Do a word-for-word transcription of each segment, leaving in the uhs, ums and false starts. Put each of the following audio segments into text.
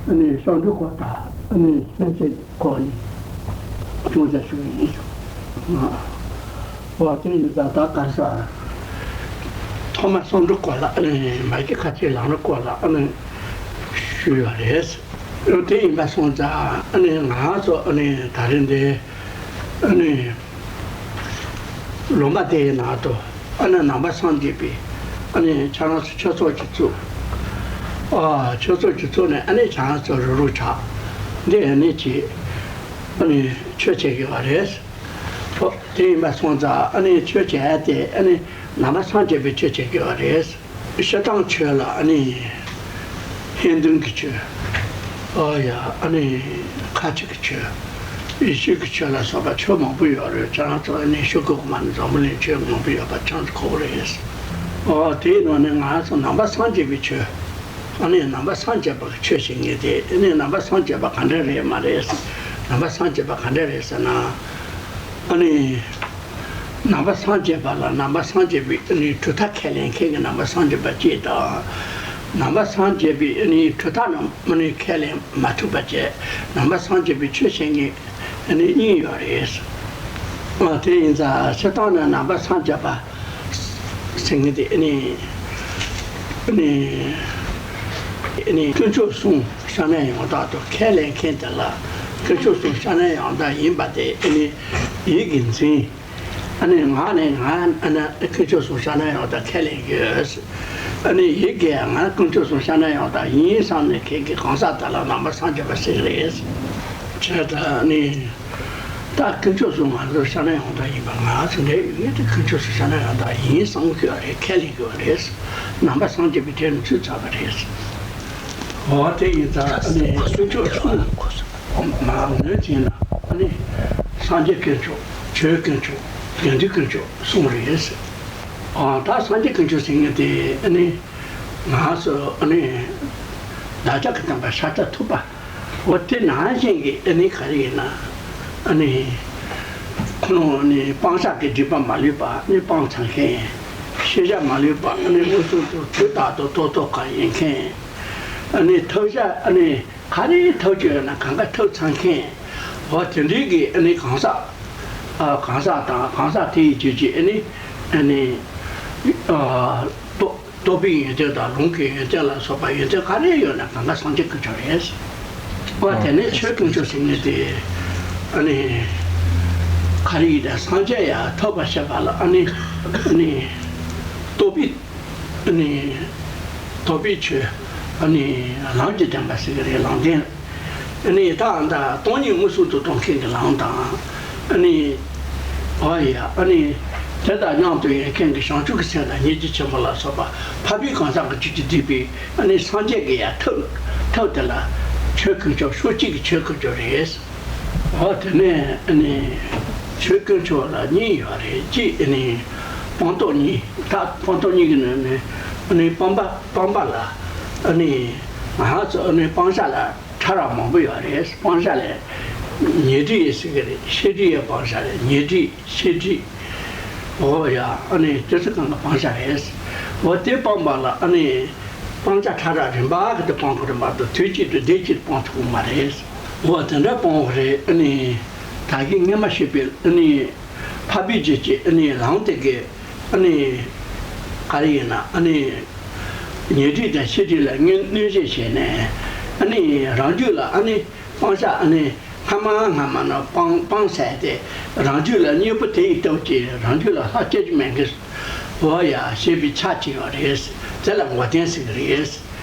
ཨ་ནི་བསམ་གྲུབ་སྐོར་དང་ཨ་ནི་ལྷན་སྐྱེས་སྐོར་ནས་ཅུང་ཟད་ཞུ་གི་ཡིན། ཨོ་དེ་ཡིན་ཙང་ད་ག་ས་ཐོག་མ་བསམ་གྲུབ་སྐོར་ལ་ཨ་ནི་མ་གི་ཁ་ཆེ་ལམ་རིམ་སྐོར་ལ་ཨ་ནི་ཞུས་ཡོད་རེད། ཨོ་དེ་ཡིན་པ་སོང་ཙང་ཨ་ནི་ང་ཚོ་ཨ་ནི་ད་རིང་འདི་ཨ་ནི། ལུང་པ་དེའི་ནང་དུ་ཨ་ནི་ནང་པ་སངས་རྒྱས་པའི་ཨ་ནི་ཁྱེད་རང་ཚོ་ཆོས་ཚོགས་ཀྱི་བཙུགས། ཨ་ཆོས་ཚོགས་ཀྱི་བཙུགས་ནས་ཨ་ནི་ཁྱེད་རང་ཚོ་རུག་རུག་ཆགས་འདི་ཨ་ནི་ཅིག་ཨ་ནི་ཆོས་བྱེད་དགོས་པ་རེད། ཨོ་དེ་ཡིན་པ་སོང་ཙང་ཨ་ནི་ཆོས་བྱེད་ཡ་དེ་ཨ་ནི་ནང་པ་སངས་རྒྱས་པའི་ཆོས་བྱེད་དགོས་པ་རེད། སྤྱིར་བཏང་ཆོས་ལ་ཨ་ནི་ཧིན་དུའི་གི་ཆོས། ཨོ་ཡ་ཨ་ནི་ཁ་ཆེ་གི་ཆོས། ཡེ་ཤུ་གི་ཆོས་ལ་སོགས་པ་ཆོས་མང་པོ་ཡོད་རེད། ཁྱེད་རང་ཚོ་ཨ་ནི་ཤོད་གི་གོ་མ་ནི་འཛམ་བུ་གླིང་ཆོས་མང་པོ་ཡོད་པ་ཁྱེད་ཚོ་གོ་གི་རེད། ཨོ་དེའི་ནང་ནས་ང་ཚོ་ནང་པ་སངས་རྒྱས་པའི་ཆོས། ཨ་ནི་ནང་པ་སངས་རྒྱས་པ་གི་ཆོས་ཞེས་ངེས་ཏེ་ཨ་ནི་ནང་པ་སངས་རྒྱས་པ་ག་འདྲ་རེད་མ་རེད། ནང་པ་སངས་རྒྱས་པ་ག་འདྲ་རེད་ཟེར་ན། ཨ་ནི། ནང་པ་སངས་རྒྱས་པ་ལ་ནང་པ་སངས་རྒྱས་པའི་ཨ་ནི་གྲུབ་མཐའ་ཁས་ལེན་མཁན་གྱི་ནང་པ་སངས་རྒྱས་པ་གཅིག་དང་། ནང་པ་སངས་རྒྱས་པའི་ཨ་ནི་གྲུབ་མཐའ་རྣམས་ཨ་ནི་ཁས་ལེན་མ་ཐུབ་པ་བཅས་ནང་པ་སངས་རྒྱས་པའི་ཆོས་བྱེད་མཁན་ཨ་ནི་གཉིས་ཡོད་རེད། ཨ་དེ་ཡིན་ཙང་སྤྱིར་བཏང་ནས་ནང་པ་སངས་རྒྱས་པ་ཟེར་མཁན་དེ་ཨ་ནི་ཨ་ནི་ཨ་ནི་དཀོན་མཆོག་གསུམ་ས་གནས་ཡང་དག་ཏུ་ཁས་ལེན་མཁན་དེ་ལ་དཀོན་མཆོག་གསུམ་ས་གནས་ཡང་དག་ཡིན་པ་དེ་ཨ་ནི་ཡིད་ཀྱིས་འཛིན། ཨ་ནི་ང་ནི་ང་ཨ་ནི་དཀོན་མཆོག་གསུམ་ས་གནས་ཡང་དག་ཁས་ལེན་ཡོད། ཨ་ནི་ཡིད་ཀྱིས་ང་དཀོན་མཆོག་གསུམ་ས་གནས་ཡང་དག་ཡིན་བསམ་ནས་ཁྱེད་ཀྱི་གང་ཟག་དག་ལ་ནང་པ་སངས་རྒྱས་པ་ཟེར་གྱི་རེད། བྱས་ཙང་ཨ་ནི་ད་དཀོན་མཆོག་གསུམ་ང་ཚོ་ས་གནས་ཡང་དག་ཡིན་པ་ང་ཚོ་འདྲ་ཡོད་ངེས་དེ་དཀོན་མཆོག་གསུམ་ས་གནས་ཡང་དག་ཡིན་བསམ་གྱི་ཡོད་རེད། ཁས་ལེན་གྱི་ཡོད་རེད། ནང་པ་སངས་རྒྱས་པའི་གྲས་ནས་ཚུད་ཚར་བ་རེད། འོ་དེ་ཡིན་ཙང་ཨ་ནི་དཀོན་མཆོག་གསུམ། མ་ངོས་ཅན་ལ་ཨ་ནི་སངས་རྒྱས་དཀོན་མཆོག་ཆོས་དཀོན་མཆོག་དགེ་འདུན་དཀོན་མཆོག་གསུམ་རེད། ཨ་ད་སངས་རྒྱས་དཀོན་མཆོག་ཟེར་མཁན་དེ་ཨ་ནི་ང་ཚོ་ཨ་ནི་བདག་ཅག་གི་བསྟན་པ་ཤཱཀྱ་ཐུབ་པ་འོ་དེ་ནང་བཞིན་གྱི་ཨ་ནི་ག་རེ་ཡིན་ན་ཨ་ནི་ཁོང་ཨ་ནི་སྤང་བྱ་གི་སྒྲིབ་པ་མ་ལུས་པ་ཨ་ནི་སྤངས་ཚར་མཁན། ཤེས་བྱ་མ་ལུས་པ་ཨ་ནི་མངོན་སུམ་དུ་དུས་རྟག་ཏུ་རྟོགས་རྟོགས་ག་ཡིན་མཁན། ཨ་ནི་ཐོས་བྱ་ཨ་ནི་ག་རེ་ཐོབ་ཀྱི་ཡོད་ན་གང་ག་ཐོབ་ཚར་མཁན། འོ་དེ་འདྲའི་གི་ཨ་ནི་གང་ཟག་ཨ་གང་ཟག་དང་གང་ཟག་དེ་ཡི་རྒྱུད་ཀྱི་ཨ་ནི་ཨ་ནི་ཨ་རྟོག་རྟོག་པའི་ཡོན་ཏན་དང་ལུང་གི་ཡོན་ཏན་ལ་སོགས་པ་ཡོན་ཏན་ག་རེ་ཡོད་ན་གང་ག་སངས་རྒྱས་དཀོན་མཆོག་རེད། འོ་དེ་ནས་ཆོས་དཀོན་མཆོག་ཟེར་མཁན་དེ་ཨ་ནི་ག་རེ་ཡིན་ན་སངས་རྒྱས་ཡང་ཐོབ་པར་བྱེད་པ་ལ་ཨ་ནི་ཨ་ནི་རྟོགས་པའི། ཨ་ནི། རྟོགས་པའི་ཆོས། ཨ་ནི། ལམ་གྱི་བདེན་པ་ཟེར་གྱི་རེད་ལམ་བདེན། ཨ་ནི་ད་ཨ་མདའ་སྟོང་ཉིད་མངོན་སུམ་དུ་མཐོང་མཁན་གྱི་ལམ་དང་། ཨ་ནི། འོ་ཡ་ཨ་ནི། དེ་དང་མཉམ་དུ་ཡོད་མཁན་གྱི་བྱང་ཆུབ་ཀྱི་སེམས་དང་སྙིང་རྗེ་ཆེན་པོ་ལ་སོགས་པ་འཕགས་པའི་གང་ཟག་གི་རྒྱུད་ཀྱིས་བསྡུས་པའི་ཨ་ནི་སངས་རྒྱས་ཀྱི་ཡ་ཐབས་ཐབས་དེ་ལ་ཆོས་དཀོན་མཆོག་ཕྱོགས་གཅིག་གི་ཆོས་དཀོན་མཆོག་རེད། འོ་དེ་ནས་ཨ་ནི་ཆོས་དཀོན་མཆོག་ལ་གཉིས་ཡོད་རེད། གཅིག་ཨ་ནི་སྤངས་རྟོགས་གཉིས། ད་སྤངས་རྟོགས་གཉིས་ཀྱི་ནང་ནས་ཨ་ནི་སྤངས་པ་སྤངས་པ་ལ་ཨ་ནི་ང་ཚོ་ཨ་ནི་སྤང་བྱ་ལ་ཕྲ་རགས་མང་པོ་ཡོད་རེད། སྤང་བྱ་ལ་ཉོན་སྒྲིབ་ཡི་ཟེར་གྱི་རེད། ཤེས་སྒྲིབ་ཡི་སྤང་བྱ་རེད། ཉོན་སྒྲིབ་ཤེས་སྒྲིབ། འོ་ཡ་ཨ་ནི་དེ་ཚོ་གང་ག་སྤང་བྱ་རེད། འོ་དེ་སྤངས་པ་ལ་ཨ་ནི་སྤང་བྱ་ཕྲ་རགས་རིམ་པ་གི་དེ་སྤང་དགོས་རེད་མ་གཏོགས་དུས་གཅིག་ཏུ་བདེ་སྐྱིད་སྤང་ཐུབ་ཀྱི་མ་རེད། འོ་དེ་འདྲ་སྤོང་བ་རེད། ཨ་ནི་ད་གིན་སྔས་མ་ཞུས་པའི་ཨ་ནི་འཕགས་པའི་རྒྱུད་ཀྱི་ཨ་ནི་ལམ་དེ་གའི་ཨ་ནི་ག་རེ་ཡིན་ན་ཨ་ནི་ཉོན་སྒྲིབ་དང་ཤེས་སྒྲིབ་ལ་གནོད་གནོད་བྱེད་བྱས་ནས་ཨ་ནི་རང་རྒྱུད་ལ་ཨ་ནི་སྤང་བྱ་ཨ་ནི་སྔ་མ་སྔ་མ་ན་སྤང་སྤང་ཟེར་ཏེ་རང་རྒྱུད་ལ་གཉེན་པོ་དེ་ཡི་སྟོབས་ཀྱིས་རང་རྒྱུད་ལ་ལྷག་སྐྱེ་རྒྱུ་མེད་མཁན་འོ་ཡ་ཞེས་པའི་ཆ་གཅིག་ཡོད་རེད། དེ་ལ་མགོ་རྟིང་ཟེར་གི་རེད།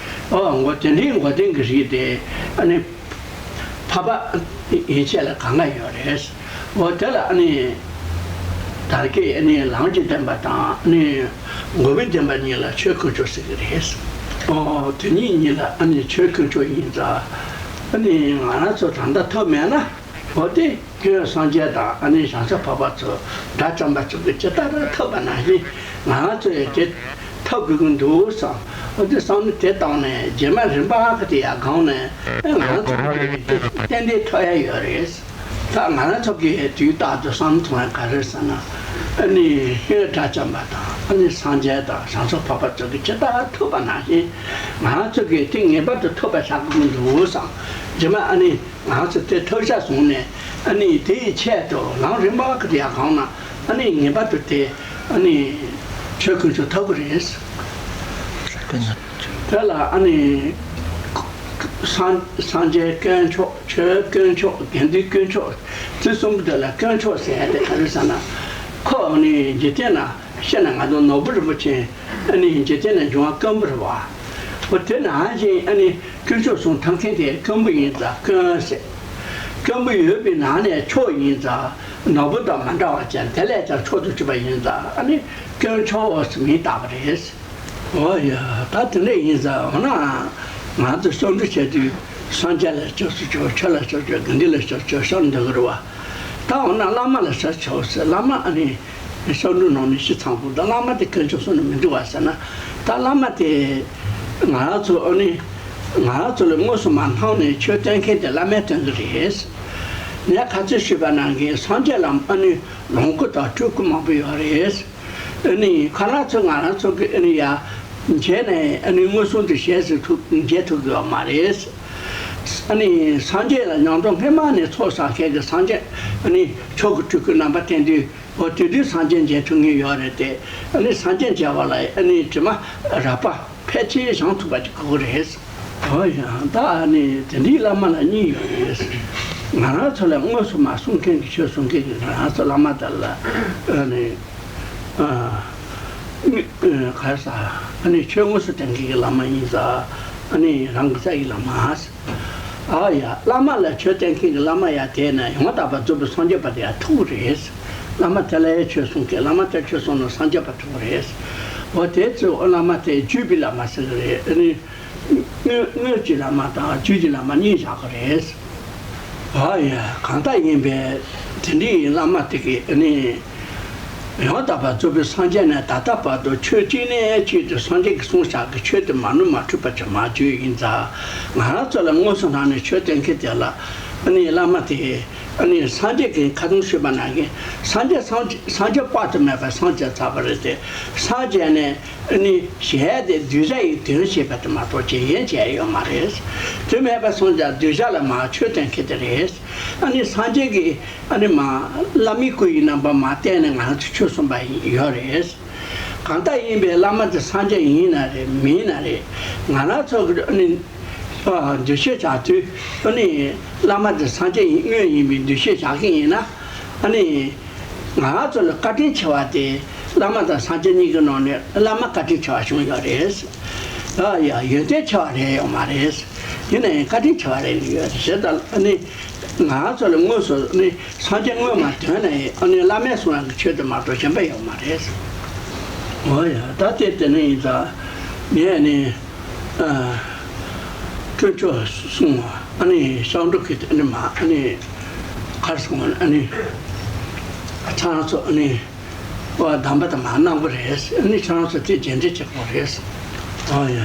ཨོ་མགོ་དེ་འདྲའི་མགོ་རྟིང་གི་རིགས་དེ་ཨ་ནི་འཕགས་པ་ཡན་ཆད་ལ་གང་ག་ཡོད་རེད། ཨོ་དེ་ལ་ཨ་ནི་དར་གྱི་ཨ་ནི་ལམ་གྱི་བདེན་པ་དང་ཨ་ནི་འགོག་པའི་བདེན་པ་གཉིས་ལ་ཆོས་དཀོན་མཆོག་ཟེར་གི་རེད། ཨོ་དེ་གཉིས་གཉིས་ལ་ཨ་ནི་ཆོས་དཀོན་མཆོག་ཡིན་ཙང་ཨ་ནི་ང་རང་ཚོ་ད་ལྟ་ཐོབ་མེད་ན་ཨོ་དེ། ཁྱོད་སངས་རྒྱས་དང་ཨ་ནི་བྱང་ཆུབ་འཕགས་པ་ཚོ་དགྲ་བཅོམ་པ་ཚོ་གི་ཇི་ལྟར་ཐོབ་པ་ནང་བཞིན་ང་ཚོ་ཡང་དེ་ཐོབ་དགོས་ཀྱི་འདུག་བསམ། འོ་དེ་བསམ་བློ་དེ་བཏང་ནས་རྗེས་མ་རིམ་པ་ག་དེ་ཡར་སྒང་ནས་ཨེ་ང་ཚོ་གི་ཏན་ཏན་ཐོབ་ཡ་ཡོད་རེད། ད་ང་རང་ཚོ་གི་དུས་རྟག་ཏུ་བསམ་བློ་གཏོང་ཡ་ག་རེ་རེད་ཟེར་ན། ཨ་ནི་སྔོན་དགྲ་བཅོམ་པ་དང་ཨ་ནི་སངས་རྒྱས་དང་བྱང་ཆུབ་འཕགས་པ་ཚོ་གིས་ཇི་ལྟར་ཐུབ་པ་ནང་བཞིན་ང་ཚོ་གིས་དེ་ངེས་པར་དུ་ཐུབ་པ་བྱ་དགོས་ཀྱི་འདུག་བསམ། རྗེས་མ་ཨ་ནི་ང་ཚོ་དེ་ཐུབ་བྱ་བཟུང་ནས། ཨ་ནི་དེའི་ཆེད་དུ་ལམ་རིམ་པ་གི་ཡར་སྒང་ན་ཨ་ནི་ངེས་པར་དུ་དེ་ཨ་ནི་ཆོས་དཀོན་མཆོག་ཐོབ་ཀྱི་རེད། དེ་ལ་ཨ་ནི་སངས་སངས་རྒྱས་དཀོན་མཆོག་ཆོས་དཀོན་མཆོག་དགེ་འདུན་དཀོན་མཆོག་དེ་གསུམ་པོ་དེ་ལ་དཀོན་མཆོག་ཟེར་ཡ་དེ་ག་རེ་ཟེར་ན། ཁོ་ཨ་ནི་འཇིག་རྟེན་ན་བཤད་ན་ང་ཚོ་ནོར་བུ་རིན་པོ་ཆེ་ཨ་ནི་འཇིག་རྟེན་ན་འབྱུང་བ་དཀོན་པོ་རེད་བ། འོ་དེ་ནང་བཞིན་ཨ་ནི་དཀོན་མཆོག་གསུམ་ཐོབ་མཁན་དེ་དཀོན་པོ་ཡིན་ཙང་དཀོན་ཟེར། དཀོན་པོ་ཡོད་པའི་ནང་ནས་མཆོག་ཡིན་ཙང་ནོར་བུ་དང་མ་འདྲ་བ་ཅན་དེ་ལས་ཀྱང་མཆོག་ཏུ་གྱུར་པ་ཡིན་ཙང་ཨ་ནི་དཀོན་མཆོག་ཟེར་མིང་བཏགས་པ་རེད། འོ་ཡ། ད་དེ་འདྲ་ཡིན་ཙང་འོ་ན་ང་ཚོ་བསམ་གྲུབ་བྱས་དུས་སངས་རྒྱས་ལ་སྐྱབས་སུ་མཆིའོ། ཆོས་ལ་སྐྱབས་སུ་མཆིའོ། དགེ་འདུན་ལ་སྐྱབས་སུ་མཆིའོ་བསམ་འདུག་གི་རེད་བ། ད་འོ་ན་བླ་མ་ལ་སྐྱབས་སུ་མཆིའོ་ཟེར། བླ་མ་ཨ་ནི་བསམ་གྲུབ་ནང་ནས་ཤི་ཚང་དགོས། ད་བླ་མ་དེ་དཀོན་མཆོག་གསུམ་ནས་མི་འདུག་བ་ཟེར་ན། ད་བླ་མ་དེ་ང་ཚོ་ཨ་ནི་ང་ཚོ་ལ་དངོས་སུ་མ་སྣང་ནས་ཆོས་སྟོན་མཁན་དེ་བླ་མས་སྟོན་གི་རེད། ངས་ཁ་ཚོད་ཞུས་པ་ནང་བཞིན་སངས་རྒྱས་ལ་ཨ་ནི་ལོངས་སྐུ་དང་སྤྲུལ་སྐུ་མང་པོ་ཡོད་རེད། ཨ་ནི་ཁོ་རང་ཚོ་ང་རང་ཚོ་གི་ཨ་ནི་ཡ་མཇལ་ནས་ཨ་ནི་མངོན་སུམ་དུ་ཞལ་གཟིགས་ཐུབ་མཇལ་ཐུབ་ཀྱི་ཡོད་མ་རེད། ཨ་ནི་སངས་རྒྱས་ལ་མྱང་འདས་སྔ་མ་ནས་ཚོགས་བསགས་མཁན་གྱི་སངས་རྒྱས་ཨ་ནི་མཆོག་གི་སྤྲུལ་སྐུ་རྣམ་པ་བསྟན་དུས། འོ་དེ་དུས་སངས་རྒྱས་མཇལ་ཐུབ་མཁན་ཡོད་རེད་དེ། ཨ་ནི་སངས་རྒྱས་མཇལ་བ་ལ་ཨ་ནི་དྲི་མ་རགས་པ་ཕལ་ཆེར་བྱང་ཐུབ་པ་ཅིག་དགོས་ཀྱི་རེད། འོ་ཡང་ད་ཨ་ནི་དེ་འདྲའི་བླ་མ་ལ་གཉིས་ཡོད་རེད། ང་རང་ཚོ་ལ་དངོས་སུ་མ་གསུང་མཁན་གྱི་ཆོས་གསུང་མཁན་གྱི་ང་རང་ཚོ་བླ་མ་དེ་ལ་ཨ་ནི་ཨ་ནི་ག་རེ་ཟེར། ཨ་ནི་ཆོས་དངོས་སུ་སྟོན་མཁན་གྱི་བླ་མ་ཡིན་ཙང་། ཨ་ནི་རང་གི་རྩ་བའི་བླ་མ། ཨ་ཡ། བླ་མ་ལ་ཆོས་སྟོན་མཁན་གྱི་བླ་མ་ཡ་དེ་ན་ཡང་དག་པར་རྫོགས་པའི་སངས་རྒྱས་པ་དེ་ཡ་ཐུག་རེད། བླ་མ་དེ་ལ་ཆོས་གསུང་མཁན། བླ་མ་དེ་ཆོས་གསུང་ན་སངས་རྒྱས་པ་ཐུག་རེད། འོ་དེ་ཚོ་བླ་མ་དེ་བརྒྱུད་པའི་བླ་མ་ཟེར་གི་རེད། ཨ་ནི་དངོས་དངོས་ཀྱི་བླ་མ་དང་བརྒྱུད་ཀྱི་བླ་མ་གཉིས་བཞག་གི་རེད། ཨ་ཡ། གང་ལྟར་ཡིན་པས་དེ་འདྲའི་བླ་མ་དེ་གིས་ཨ་ནི། ཡང་དག་པར་རྫོགས་པའི་སངས་རྒྱས་ནས་ད་ལྟ་བར་དུ་ཆོས་གཅིག་ནས་གཅིག་ཏུ་སངས་རྒྱས་ཀྱིས་གསུངས་བཞག་གི་ཆོས་དེ་མ་ནོར་མ་འཁྲུལ་པ་ཅིག་མ་བརྗོད་ཡིན་ཙང་། ང་རང་ཚོ་ལ་དངོས་སུ་སྣང་ནས་ཆོས་སྟོན་མཁན་དེ་ལ་ཨ་ནི་བླ་མ་དེ་ཨ་ནི་སངས་རྒྱས་ཀྱིས་ཁ་སང་ཞུས་པ་ནང་བཞིན་སངས་རྒྱས་སངས་སངས་རྒྱས་དཔག་ཏུ་མེད་པ་སངས་རྒྱས་ཚར་བ་རེད་དེ། སངས་རྒྱས་ནས་ཨ་ནི་ཞལ་དེ་གདུལ་བྱ་ཡི་དོན་བྱེད་པ་དེ་མ་གཏོགས་ཅི་ཡིན་བྱས་ཡོད་མ་རེད། དེ་མེད་པ་སོང་ཙང་གདུལ་བྱ་ལ་མར་ཆོས་སྟོན་མཁན་དེ་རེད། ཨ་ནི་སངས་རྒྱས་ཀྱིས་ཨ་ནི་མར་བླ་མའི་སྐུ་ཡི་རྣམ་པར་མར་བསྟན་ནས་ང་རང་ཚོ་ཆོས་གསུངས་པ་ཡོད་རེད། གང་ལྟར་ཡིན་པའི་བླ་མ་དེ་སངས་རྒྱས་ཡིན་ན་རེད་མིན་ན་རེད། ང་རང་ཚོ་གི་ཨ་ནི་འདུ་ཤེས་བཞག་དུས་ཨ་ནི་བླ་མ་དེ་སངས་རྒྱས་ཡིན་དངོས་ཡིན་པའི་འདུ་ཤེས་བཞག་གི་ཡིན་ན། ཨ་ནི་ང་རང་ཚོ་ལ་བཀའ་དྲིན་ཆེ་བ་དེ་བླ་མ་དང་སངས་རྒྱས་གཉིས་ཀྱི་ནང་ནས་བླ་མ་བཀའ་དྲིན་ཆེ་བ་བྱུང་ཡོད་རེད། ཨ་ཡ། ཡོན་ཏན་ཆེ་བ་རེད་ཡོད་མ་རེད། ཡིན་ན་ཡང་བཀའ་དྲིན་ཆེ་བ་རེད་ཡོད་རེད་ཟེར། ད་ཨ་ནི་ང་རང་ཚོ་ལ་དངོས་སུ་ནི་སངས་རྒྱས་དངོས་མ་ཐོན་ན་ཡང་ཨ་ནི་བླ་མས་གསུངས་ཡག་གི་ཆོས་དེ་མ་གཏོགས་གཞན་པ་ཡོད་མ་རེད། འོ་ཡ། ད་དེ་དེ་ནས་ཡིན་ཙང་ངས་ནི་ཨ་དཀོན་མཆོག་གསུམ། ཨ་ནི་ཞབས་དྲུང་གི་ཨ་ནི་མ་ཨ་ནི་ག་རེ་གསུངས། ཨ་ནི་ཁྱེད་རང་ཚོ་ཨ་ནི་འོ་གདམས་པ་དེ་མར་གནང་གི་རེད། ཨ་ནི་ཁྱེད་རང་ཚོ་དེ་རྗེས་འདེད་བྱེད་དགོས་རེད། ཨ་ཡ།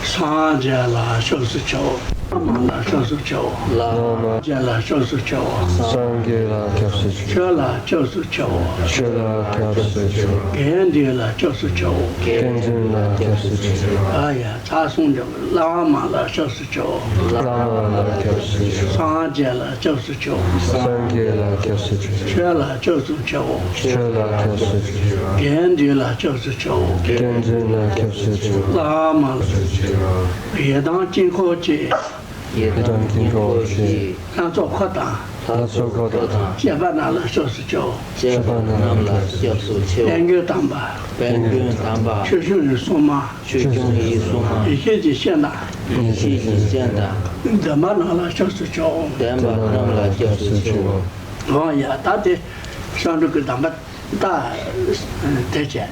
སངས་རྒྱས་ལ་སྐྱབས་སུ་མཆིའོ། བླ་མ་ལ་སྐྱབས་སུ་མཆིའོ། བླ་མ་རྒྱས་ལ་སྐྱབས་སུ་མཆིའོ། སངས་རྒྱས་ལ་སྐྱབས་སུ་མཆིའོ། ཆོས་ལ་སྐྱབས་སུ་མཆིའོ། ཆོས་ལ་སྐྱབས་སུ་མཆིའོ། དགེ་འདུན་ལ་སྐྱབས་སུ་མཆིའོ། དགེ་འདུན་ལ་སྐྱབས་སུ་མཆིའོ། ཨ་ཡ། ཚར་གསུམ་འདོན། བླ་མ་ལ་སྐྱབས་སུ་མཆིའོ། བླ་མ་ལ་སྐྱབས་སུ་མཆིའོ། སངས་རྒྱས་ལ་སྐྱབས་སུ་མཆིའོ། སངས་རྒྱས་ལ་སྐྱབས་སུ་མཆིའོ། ཆོས་ལ་སྐྱབས་སུ་མཆིའོ། ཆོས་ལ་སྐྱབས་སུ་མཆིའོ། དགེ་འདུན་ལ་སྐྱབས་སུ་མཆིའོ། དགེ་འདུན་ལ་སྐྱབས་སུ་མཆིའོ། བླ་མ་ལ་སྐྱབས་སུ་མཆིའོ། ཡི་དམ་དཀྱིལ་འཁོར་གྱིས། ཡི་དམ་དཀྱིལ་འཁོར་གྱིས། ལྷ་ཚོགས་འཁོར་དང་། ལྷ་ཚོགས་འཁོར་དང་། བཅས་པ་རྣམས་ལ་སྐྱབས་སུ་མཆིའོ། བཅས་པ་རྣམས་ལ་སྐྱབས་སུ་མཆིའོ། དཔལ་མགོན་དམ་པ། དཔལ་མགོན་དམ་པ། ཆོས་སྐྱོང་ཡི་སྲུང་མ། ཆོས་སྐྱོང་ཡི་སྤྱན་དང་། ཡེ་ཤེས་ཀྱི་སྤྱན་དང་། འདན་མ་རྣམས་ལ་སྐྱབས་སུ་མཆིའོ། འདན་མ་རྣམས་ལ་སྐྱབས་སུ་མཆིའོ། འོ་ཡ། ད་དེ་ཞབས་དྲུང་གི་གདམས་པ་ད་དེ་བྱས།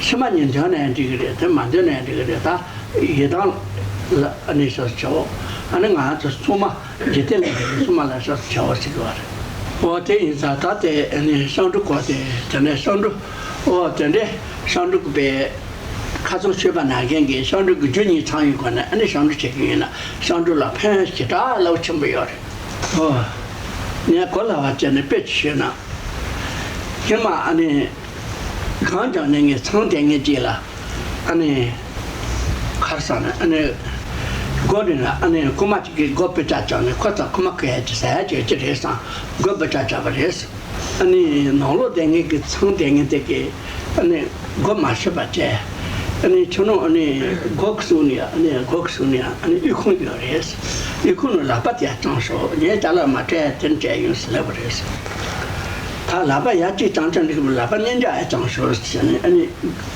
ཕྱི་མ་གཉིས་འདོན་ན་ཡང་འགྲིག་གི་རེད། དེ་མ་འདོན་ན་ཡང་འགྲིག་གི་རེད། ད་ཡི་དམ་ལ་ཨ་ནི་སྐྱབས་སུ་མཆིའོ། ཨ་ནི་ང་ཚོ་སྲུང་མ། འཇིག་རྟེན་ལ་སྲུང་མ་ལ་སྐྱབས་སུ་མཆིའོ་ཟེར་གྱི་ཡོད་རེད། འོ་དེ་ཡིན་ཙང་ད་དེ་ཨ་ནི་ཞབས་དྲུང་སྐོར་དེ་དེ་ནས་ཞབས་དྲུང་། འོ་དེ་འདྲའི་ཞབས་དྲུང་གི་པའི་ཁ་སང་ཞུས་པ་ནང་བཞིན་གྱི་ཞབས་དྲུང་གི་རྒྱུ་གཉིས་ཚང་བའི་སྒོ་ནས་ཨ་ནི་ཞབས་དྲུང་བྱེད་ཀྱི་ཡིན་ན་ཞབས་དྲུང་ལ་ཕན་ཞེ་དྲག་རླབས་ཆེན་པོ་ཡོད་རེད། འོ། ངས་གོ་སླ་བ་བྱས་ནས་དཔེ་ཅིག་ཞུས་ན། ཧི་མ་ཨ་ནི། གང་བྱུང་ནས་ངས་ཚང་དེ་ངས་ཅིག་ལ་ཨ་ནི་ཁར་སང་ནས་ཨ་ནི་སྒོ་རིང་ལ་ཨ་ནི་རྐུ་མ་ཅིག་གིས་སྒོ་ཕུ་ཅག་བཅག་ནས་ཁོ་ཚོ་རྐུ་མ་རྐུ་ཡ་ཅིག་ཟ་ཡ་ཅིག་ཅི་རེད་བསམ་སྒོ་ཕུ་ཅག་བཅག་པ་རེད། ཨ་ནི་ནང་ལོགས་དེ་ངས་ཀྱི་ཚང་དེ་ངས་དེ་གི་ཨ་ནི་སྒོ་མ་ཕྱེ་བ་བྱས། ཨ་ནི་ཁྱོད་རང་ཨ་ནི་སྒོ་གི་སུ་ནས་ཨ་ནི་སྒོ་གི་སུ་ནས་ཨ་ནི་ཨི་ཁུང་ཡོད་རེད། ཨི་ཁུང་ནས་ལག་པ་དེ་ཡར་བརྐྱངས་ཤོག་ངས་ཅ་ལག་མ་སྤྲད་དེ་སྤྲད་ཡོང་ཟེར་ལབ་པ་རེད། ད་ལག་པ་ཡར་གཅིག་བརྐྱངས་བརྐྱངས་འགྲིག་པ་ལག་པ་གཉིས་ཀ་ཡར་བརྐྱངས་ཤོག་ཟེར་ནས་ཨ་ནི་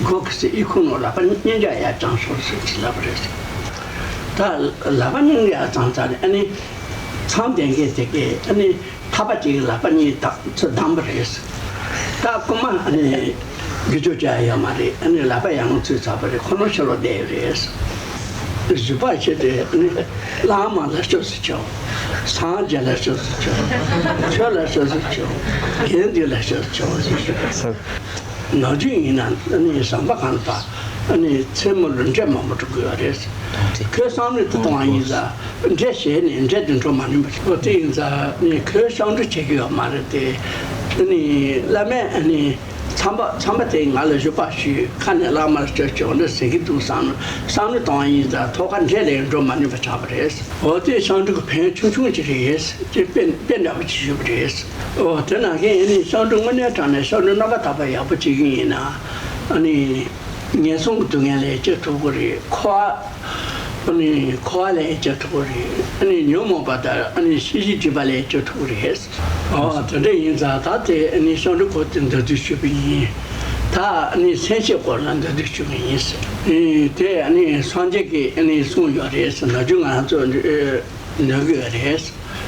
སྒོ་གི་སུ་ཨི་ཁུང་ནས་ལག་པ་གཉིས་ཀ་ཡར་བརྐྱངས་ཤོག་ཟེར་ལབ་པ་རེད། ད་ལག་པ་གཉིས་ཀ་ཡར་བརྐྱངས་ཚར་ནས་ཨ་ནི་ཚང་དེ་ངས་དེ་གི་ཨ་ནི། ཐག་པ་གཅིག་ལག་པ་གཉིས་བཏགས་ཚུར་བསྡམས་པ་རེད། ད་རྐུ་མ་ཨ་ནི་རྒྱུ་ཆ་བྱ་ཡ་ཡོད་མ་རེད། ཨ་ནི་ལག་པ་ཡར་ལོངས་ཚུད་ཚར་བ་རེད། ཁོ་རང་ཕྱི་ལོགས་བསྡད་ཡོད་རེད། བཞུགས་པ་ཞིག་དེ་ཨ་ནི་བླ་མ་ལ་སྐྱབས་སུ་མཆིའོ། སངས་རྒྱས་ལ་སྐྱབས་སུ་མཆིའོ། ཆོས་ལ་སྐྱབས་སུ་མཆིའོ། དགེ་འདུན་ལ་སྐྱབས་སུ་མཆིའོ་ཞེས་ཞུས། ནམ་རྒྱུན་ཡིན་ན་ཨ་ནི་ཟམ་པ་གང་ལ་ད་ཨ་ནི་མཚན་མོ་ལ་འབྲས་མང་པོ་སྒྲུག་དགོས་པ་རེད། ཁོས་བསམ་བློ་དེ་གཏོང་བ་ཡིན་ཙང་འབྲས་བཞེས་ནས་འབྲས་དེ་འགྲོ་མ་ནུས་པ་ཞིག་འོ་དེ་ཡིན་ཙང་ཨ་ནི་ཁོས་བསམ་བློ་བྱེད་ཀྱི་ཡོད་མ་རེད་དེ། ཨ་ནི་བླ་མས་ཨ་ནི་ཚངས་པ་ཚངས་པ་དེ་ང་ལ་བཞུགས་པ་ཞུས་ཁ་ནས་བླ་མར་སྐྱབས་སུ་མཆིའོ་འདི་ཟེར་གྱི་འདུག་བསམ་བསམ་བློ་གཏོང་བ་ཡིན་ཙང་ཐོག་ཁ་འབྲས་ལས་འགྲོ་མ་ནུས་པ་ཆགས་པ་རེད། འོ་དེ་བསམ་བློ་གི་ཕན་ཆུང་ཆུང་ཅིག་རེད། དེ་དཔེ་དཔེ་འདྲ་པོ་ཅིག་ཞུས་པ་རེད། ཨོ་དེ་ནང་བཞིན་ཨ་ནི་བསམ་བློ་དངོས་གནས་དྲང་གནས་བསམ་བློ་རྣམ་པར་དག་པ་ཡག་པོ་བྱེད་ཀྱི་ཡིན་ན་ཨ་ནི་ངན་སོང་གི་སྡུག་བསྔལ་ལས་སྐྱོབ་ཐུབ་ཀྱི་རེད། འཁོར་བ་ཨ་ནི་འཁོར་བ་ལས་སྐྱོབ་ཐུབ་ཀྱི་རེད། ཨ་ནི་ཉོན་མོངས་པ་དང་ཨ་ནི་ཤེས་བཞིན་སྒྲིབ་པ་ལས་སྐྱོབ་ཐུབ་ཀྱི་རེད། ཨོ་དེ་འདྲ་ཡིན་ཙང་ད་དེ་ཨ་ནི་བསམ་བློ་སྐོར་དེ་མདོར་བསྡུས་ཞུས་པ་ཡིན། ད་ཨ་ནི་སེམས་བསྐྱེད་སྐོར་ལ་མདོར་བསྡུས་ཞུ་གི་ཡིན། ཨ་དེ་ཨ་ནི་སངས་རྒྱས་ཀྱིས་ཨ་ནི་གསུངས་ཡོད་རེད། ནམ་རྒྱུན་ང་ཚོ་འདི་ནོར་གི་རེད།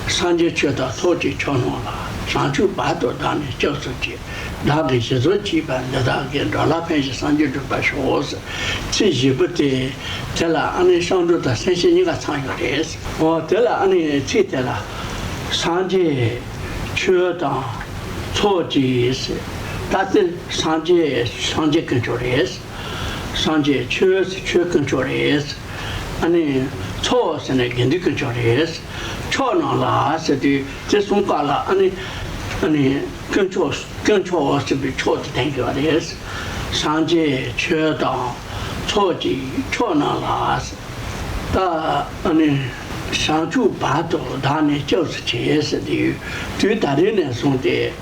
སངས་རྒྱས་ཆོས་དང་ཚོགས་ཀྱི་མཆོག་རྣམས་ལ། བྱང་ཆུབ་བར་དུ་བདག་ནི་སྐྱབས་སུ་མཆི། བདག་གིས་ཞེས་སོགས་བགྱིས་པ་འདི་དག་གིས། འགྲོ་ལ་ཕན་ཞིང་སངས་རྒྱས་འགྲུབ་པར་ཤོག་ཚིག་བཞི་པོ་དེ་དེ་ལ་ཨ་ནི་བསམ་གྲུབ་དང་སེམས་བསྐྱེད་གཉིས་ཀ་ཚང་ཡོད་རེད། འོ་དེ་ལ་ཨ་ནི་ཚིག་དེ་ལ་སངས་རྒྱས་ཆོས་དང་ཚོགས་ཀྱི་ཟེར། ད་དེ་སངས་རྒྱས་སངས་རྒྱས་དཀོན་མཆོག་རེད། སངས་རྒྱས་ཆོས་ཆོས་དཀོན་མཆོག་རེད། ཨ་ནི་ཚོགས་ཟེར་ནས་དགེ་འདུན་དཀོན་མཆོག་རེད། མཆོག་རྣམས་ལ་ཟེར་དུས་དེ་གསུམ་ཀ་ལ་ཨ་ནི་ཨ་ནི་དཀོན་མཆོག་དཀོན་མཆོག་ཟེར་བའི་མཆོག་དེ་ལྡན་དགོས་པ་རེད། སངས་རྒྱས་ཆོས་དང་ཚོགས་ཀྱི་མཆོག་རྣམས་ལ་ཟེར། ད་ཨ་ནི་བྱང་ཆུབ་བར་དུ་བདག་ནི་སྐྱབས་སུ་མཆི་ཟེར་དུས་དུས་ད་རེས་ནས་བཟུང་སྟེ།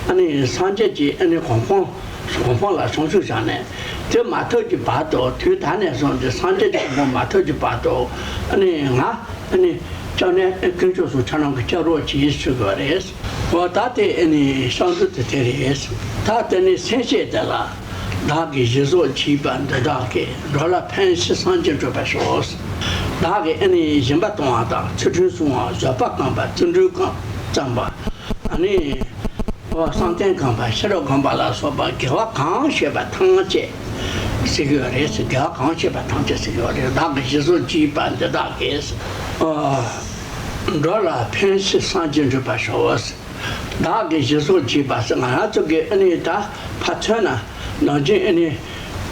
ཨ་ནི་སངས་རྒྱས་ཀྱི་ཨ་ནི་གོ་འཕང་གོ་འཕང་ལ་བྱང་ཆུབ་བཞག་ནས་དེ་མ་ཐོབ་ཀྱི་བར་དུ། དུས་ད་ནས་བཟུང་སྟེ་སངས་རྒྱས་ཀྱི་གོ་འཕང་མ་ཐོབ་ཀྱི་བར་དུ་ཨ་ནི་ང་ཨ་ནི་སྐྱབས་གནས་དཀོན་མཆོག་གསུམ་ཁྱེད་རང་གིས་སྐྱབས་རོགས་གྱིས་ཞུ་དགོས་རེད། འོ་ད་དེ་ཨ་ནི་བསམ་གྲུབ་དེ་དེ་རེད། ད་དེ་ནི་སེམས་བསྐྱེད་དེ་ལ། བདག་གིས་ཞེས་སོགས་བགྱིས་པ་འདི་དག་གིས། འགྲོ་ལ་ཕན་ཕྱིར་སངས་རྒྱས་འགྲུབ་པར་ཤོག་བདག་གིས་ཨ་ནི་སྦྱིན་པ་གཏོང་བ་དང་ཚུལ་ཁྲིམས་སྲུང་བ་བཟོད་པ་བསྐང་བ་བརྩོན་འགྲུས་བསྐང་བརྩམས་པ། ཨ་ནི། བསམ་གཏན་བསྐང་བ་ཤེས་རབ་བསྐང་བ་ལ་སོགས་པ་དགེ་བ་གང་བྱས་པ་ཐམས་ཅད་ཟེར་གྱི་ཡོད་རེད། དགེ་བ་གང་བྱས་པ་ཐམས་ཅད་ཟེར་གྱི་ཡོད་རེད། བདག་གིས་ཞེས་སོགས་བགྱིས་པ་འདི་དག་གིས། འགྲོ་ལ་ཕན་ཕྱིར་སངས་རྒྱས་འགྲུབ་པར་ཤོག་བདག་གིས་ཞེས་སོགས་བགྱིས་པ་ཟེར་ང་རང་ཚོ་གིས་ཨ་ནི་ད་ཕར་མཚོན་ན་ནམ་རྒྱུན་ཨ་ནི་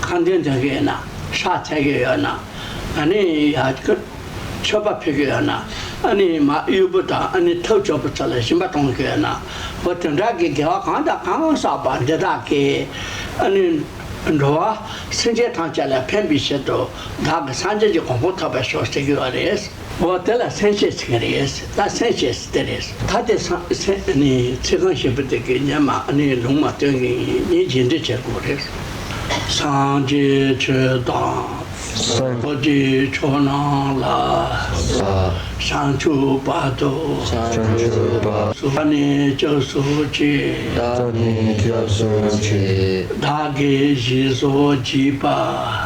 ཁ་འདོན་མཛད་ཀྱི་ཡོད་ན་ཕྱག་འཚལ་གྱི་ཡོད་ན་ཨ་ནི་ཡ། མཆོད་པ་ཕུལ་གྱི་ཡོད་ན་ཨ་ནི་མ་གཡོག་པོ་དང་ཨ་ནི་ཐབས་སྐྱོ་པོ་ཚོ་ལ་སྦྱིན་པ་གཏོང་གི་ཡོད་ན། འོ་དེ་འདྲ་གི་དགེ་བ་གང་དང་གང་བསགས་པ་འདི་དག་གིས་ཨ་ནི་འགྲོ་བ་སེམས་ཅན་ཐམས་ཅད་ལ་ཕན་པའི་ཕྱིར་དུ་བདག་གིས་སངས་རྒྱས་ཀྱི་གོ་འཕང་ཐོབ་པར་ཤོག་ཟེར་གྱི་ཡོད་རེད། འོ་དེ་ལ་སེམས་བསྐྱེད་ཟེར་གྱི་རེད། ད་སེམས་བསྐྱེད་ཟེར་དེ་རེད། ད་དེ་སེམས་ཨ་ནི་ཚིག་རྐང་བཞི་པོ་དེ་གི་སྔོན་མ་ཨ་ནི་ལུང་མ་བསྟན་གྱི་ཡིན། རྗེས་འདྲི་བྱེད་དགོས་རེད། སངས་རྒྱས་ཆོས་དང་། སངས། ཚོགས་ཀྱི་མཆོག་རྣམས་ལ། ལ། བྱང་ཆུབ་བར་དུ། བྱང་ཆུབ་བར་དུ། བདག་ནི་སྐྱབས་སུ་མཆི། བདག་ནི་སྐྱབས་སུ་མཆི། བདག་གིས་ཞེས་སོགས་བགྱིས་པ།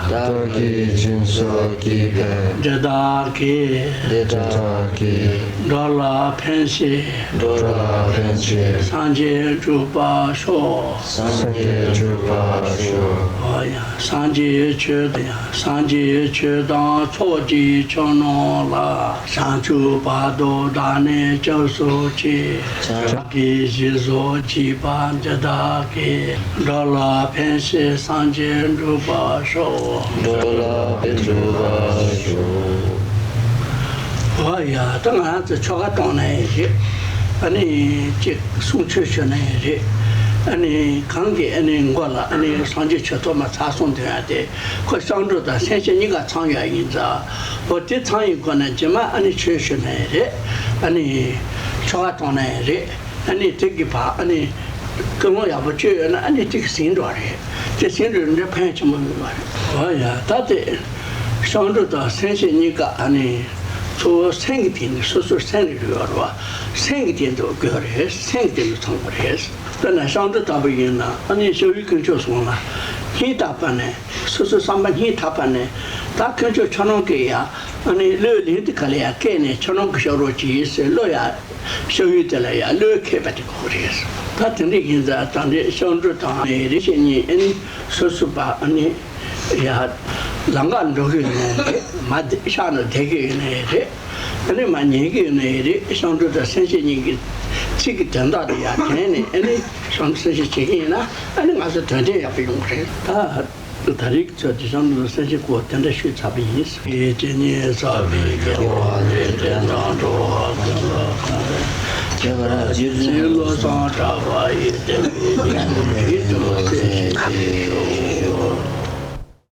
བདག་གིས་ཞེས་སོགས་བགྱིས་པ། འདི་དག་གིས། འདི་དག་གིས། འགྲོ་ལ་ཕན་ཕྱིར། འགྲོ་ལ་ཕན་ཕྱིར། སངས་རྒྱས་འགྲུབ་པར་ཤོག་སངས་རྒྱས་འགྲུབ་པར་ཤོག་ཨོ་ཡ། སངས་རྒྱས་ཆོས་དང་། སངས་རྒྱས་ཆོས་དང་ཚོགས་ཀྱི་མཆོག་རྣམས་ལ། བྱང་ཆུབ་བར་དུ་བདག་ནི་སྐྱབས་སུ་མཆི། བདག་གིས་ཞེས་སོགས་བགྱིས་པ་འདི་དག་གིས། འགྲོ་ལ་ཕན་ཕྱིར་སངས་རྒྱས་འགྲུབ་པར་ཤོག་འགྲོ་ལ་ཕན་འགྲུབ་པར་ཤོག་ཨོ་ཡ། ད་ང་རང་ཚོ་ཆོ་ག་གཏོང་ན་ཡང་རེད། ཨ་ནི་ཅིག་གསུང་ཆོས་ཞུ་ན་ཡང་རེད། ཨ་ནི་གང་གི་ཨ་ནི་མགོ་ལ་ཨ་ནི་སངས་རྒྱས་ཆོས་ཐོག་མ་ཚར་སོང་དོན་ཡ་དེ་ཁོ་ཤིང་འབྲུག་དང་སེང་ཆེན་གཉིས་ཀ་ཚང་ཡ་ཡིན་ཙང་། འོ་དེ་ཚང་ཡིན་ཁོ་ན་རྗེས་མ་ཨ་ནི་ཆོས་ཞུ་ན་ཡང་རེད། ཨ་ནི་ཆོ་ག་གཏོང་ན་ཡང་རེད། ཨ་ནི་དེ་གི་བ་ཨ་ནི་ཀུན་སློང་ཡག་པོ་བཅོས་ཡོད་ན་ཨ་ནི་དེ་གི་ཟིན་འགྲོ་རེད། དེ་ཟིན་འགྲོ་འདྲ་ཕན་ཆེན་པོ་མེད་པ་རེད། འོ་ཡ་ད་དེ་ཤིང་འབྲུག་དང་སེང་ཆེན་གཉིས་ཀ་ཨ་ནི་གཙོ་བོ་སེང་གི་སྟེང་དུ་སོ་སོར་སེང་རེ་རེ་ཡོད་རེད་བ། སེང་གི་སྟེང་དུ་དགོས་རེད། སེང་གི་སྟེང་དུ་ཚང་དགོས་རེད། དཔེར་ན་ཤིང་འབྲུག་ལྟ་བུ་ཡིན་ན་ཨ་ནི་ཤ་བའི་དཀོན་མཆོག་གསུམ་ལ་སྙིང་ཐག་པ་ནས་སོ་སོའི་བསམ་པ་སྙིང་ཐག་པ་ནས་ད་དཀོན་མཆོག་ཁྱོད་རང་གིས་ཡ་ཨ་ནི་བློའི་ལན་དེ་ག་ལ་ཡ་བསྐྱལ་ནས་ཁྱོད་རང་གིས་ཤོག་རོགས་གྱིས་ཟེར་བློ་ཡ་ཤ་བའི་དེ་ལ་ཡ་བློའི་ཁེ་ཕན་དེ་དགོས་རེད། ད་དེ་འདྲ་ཡིན་ཙང་ད་འདྲའི་ཤིང་འབྲུག་དང་ཨ་ནི་རིན་ཆེན་གཉིས་ཨ་ནི་སོ་སོ་པ་ཨ་ནི་ཡ་ལམ་ཁ་འགྲོ་གི་ཡོད་ནའི་རེད། མ་བསྡད་ཤག་ན་བསྡད་གི་ཡོད་ནའི་རེད། ཨ་ནི་མ་ཉན་གི་ཡོད་ནའི་རེད། ཤིང་འབྲུག་དང་སེང་ཆེན་གཉིས་ཀྱི་ཚིག་གི་དོན་དག་དེ་ཡར་དྲན་ནས་ཨ་ནི་ཤིང་འབྲུག་སེང་ཆེན་བྱེད་ཀྱི་ཡིན་ན་ཨ་ནི་ང་ཚོ་དོན་ལྡན་ཡག་པོ་ཡོང་གི་རེད། ད་ད་རེས་ཚོད་དེ་ཤིང་འབྲུག་དང་སེང་ཆེན་སྐོར་དེ་འདྲ་ཞུས་ཚར་བ་ཡིན། ཡིད་ཀྱི་ཉེས་བསགས་པའི་དགེ་བ་ལས་དྲན་དང་འགྲོ་བ་ཀུན་ལ་ཕན་པའི་ཁྱད་པར་རྗེ་བཙུན་བློ་བཟང་གྲགས་པ་ཡི་བསྟན་པའི་སྙིང་པོ་རིས་མཐུན་པ་གསལ་བྱེད་ཅིག་ཤོག།